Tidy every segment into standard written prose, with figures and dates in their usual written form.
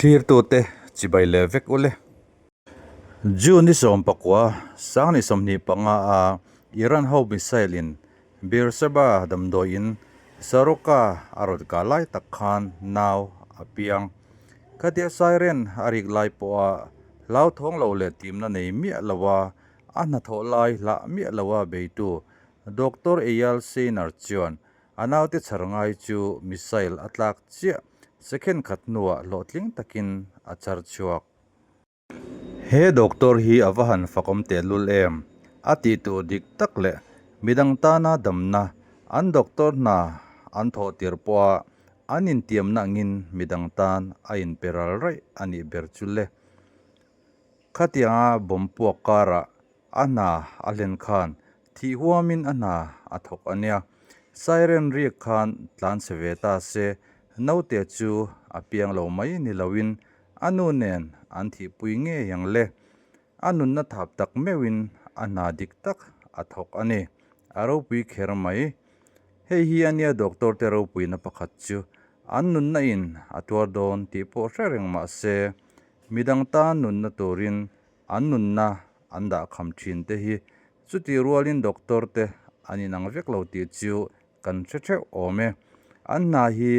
Thlirtute chibai leh vek ule. June ni 19, 2025 a Iran ho missile in Beersheba damdawi in Soroka a rawn kah lai tak khan nau a piang. Khatia siren a rik lai pawha hlauthawng lo leh timna nei miah loa a hnathawh lai hlah miah loa beitu Doctor Eyal Seinar chuan A naute chhar ngai chu missile a tlak chiah second khat hnuah hlawhtling takin a char chhuak. He doctor hi a va han fakawm tehlul em? A tih tur dik tak leh midang tana damna an doctor hna an thawh tir pawha an intiamna angin midang tan a inpe ral raih a nih ber chu le. Khatianga bomb puak karah a hna a hlen khan thih huamin a hna a thawk a nia. Siren riak khan tlan chhe ve ta se, naute chu a piang lo mai ni loin a nu nen an thihpui ngei ang le. A nunna thap tak meuhin a hna dik tak a thawk a ni. A ropui kher mai. Hei hi a nia doctor te ropuina pakhat chu an nunna in a tuar dawn tih pawh hre reng mah se, Midang tan nunna turin an nunna an dah kham thin te hi chutih rualin doctor te an inang vek lo tih chu kan hre theuh awm e. An hna hi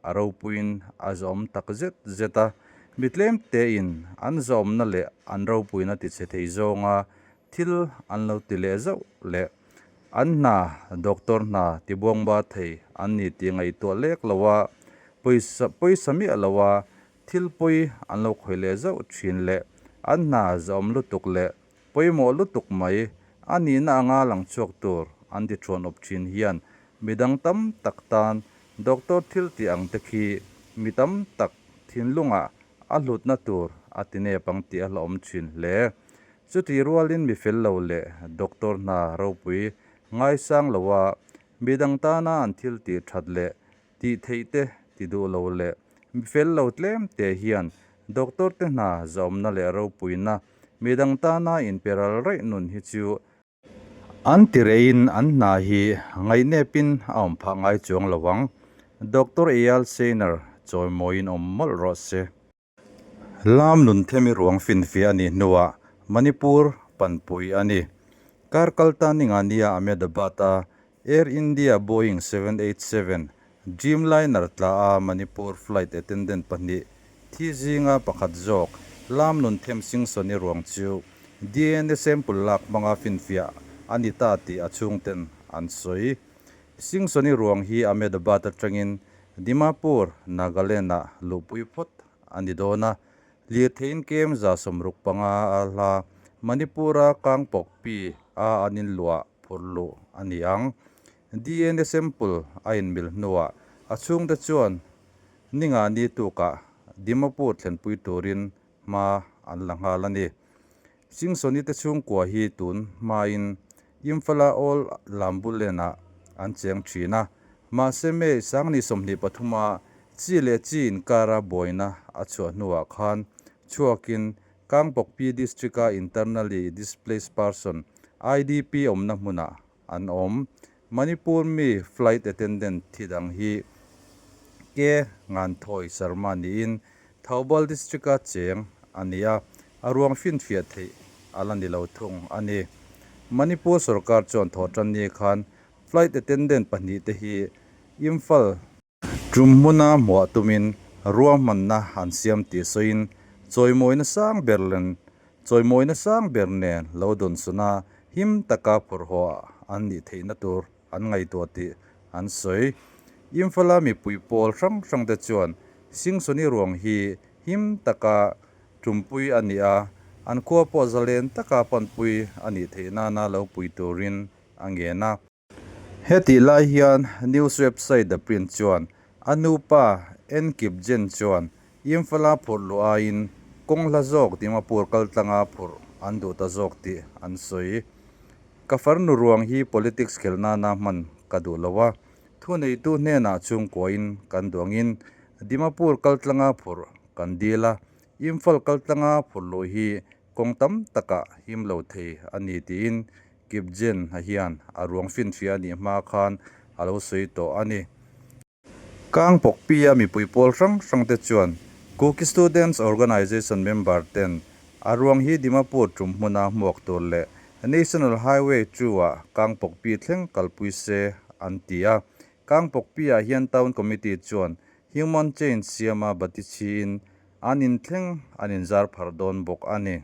a ropuiin a zawm tak zet zet a, mi tlem tein an zawmna leh an ropuina tichhe thei zawnga thil an lo ti leh zauh leh an hna doctor hna tibuangba thei an ni tih ngaihtuah lek lo a, pawisa pawisa miah lo a Thil pawi an lo khawih leh zauh thin leh an hna zawm lutuk leh pawimawh lutuk mai a nihna anga lang chhuak tur an ti thuan awp thin hian midang tam tak tan doctor thil tih ang te khi mi tam tak thinlungah a hlutna tur a ti nep ang tih a hlauhawm thin hle. Chutih rualin mi fel lo leh doctor hna ropui ngaisang loa midang tana an thil tih that leh Tih theih te ti duh lo leh mi fel lo tlem te hian doctor te hna zawmna leh ropuina midang tana inpe ral raih nun hi chu an ti reiin an hna hi ngaihnepin a awm phah ngai chuang lo ang. Doctor Eyal Seiner chawimawiin awm mawlh rawh se. Lam nun themi ruang finfiah a nih hnuah Manipur panpui a ni. Kar kal ta ninga nia Ahmedabad-a Air India Boeing 787 Dreamliner tla a Manipur flight attendant pahnih thi zinga pakhat zawk Lam nun them Singson-i ruang chu dna sample lak hmanga finfiah a ni ta tih a chhungten an sawi. Singson-i ruang hi Ahmedabad atangin Dimapur, Nagaland-ah luhpui phawt a ni dawn a, lirtheiin kem 165 a hla Manipur-a Kangpokpi a an inluah phur luh a ni ang. Dna sample a inmil hnuah a chhungte chuan Ningani tukah Dimapur thlenpui turin hma an la nghal a ni. Singsawni te chhungkua hi tun hmain Imphal-a Old Lambulen-ah an cheng thin a, mahse May 23-a chi leh chi inkara buaina a chhuah hnuah khan chhuakin Kangpokpi District-a Internally Displaced Person, IDP, awmna hmunah an awm. Manipur mi flight attendant thi dang hi K Nganthawi Sharma niin Thoubal District-a cheng a ni a, a ruang finfiah theih a la ni lo thung a ni. Manipur sorkar chuan thawhtanni khan flight attendant pahnihte hi Imphal, Tum hmuna hmuah tumin ruahmanna an siam tih sawiin chawimawina sang ber len chawimawina sang ber nen lo dawnsawn a him taka phawrhawh an nih theihna tur an ngaihtuah tih an sawi. Imphal-a mipui pawl hrang hrangte chuan Singsawni ruang hi him taka tumpui a ni a, an khua pawh zalen taka panpui a nih theih nana lo pui turin a ngen a. Hetih lai hian news website The Print chuan a nupa N Kipgen chuan Imphal-a phurh luh aiin kawng hla zawk Dimapur kaltlanga phurh an duh ta zawk tih an sawi. Ka farnu ruang hi politics khelh nana hman ka duh lo a, thuneitu hnenah chhungkuain kan duangin Dimapur kaltlanga phurh kan dil a, Imphal kaltlanga phurh luh hi kawng tam takah him lo thei a ni tiin Kipgen a hian a ruang finfiah a nih hma khan a lo sawi tawh a ni. Kangpawkpia mipui pawl hrang hrang te chuan Kuki Students Organisation member ten a ruang hi Dimapur tum hmuna hmuak tur leh National Highway 2-ah Kangpokpi thleng kalpui se an ti a. Kangpokpi-ah hian Town Committee chuan Human Chain siama bati chhiin an in thleng an inzar pharh dawn bawk a ni.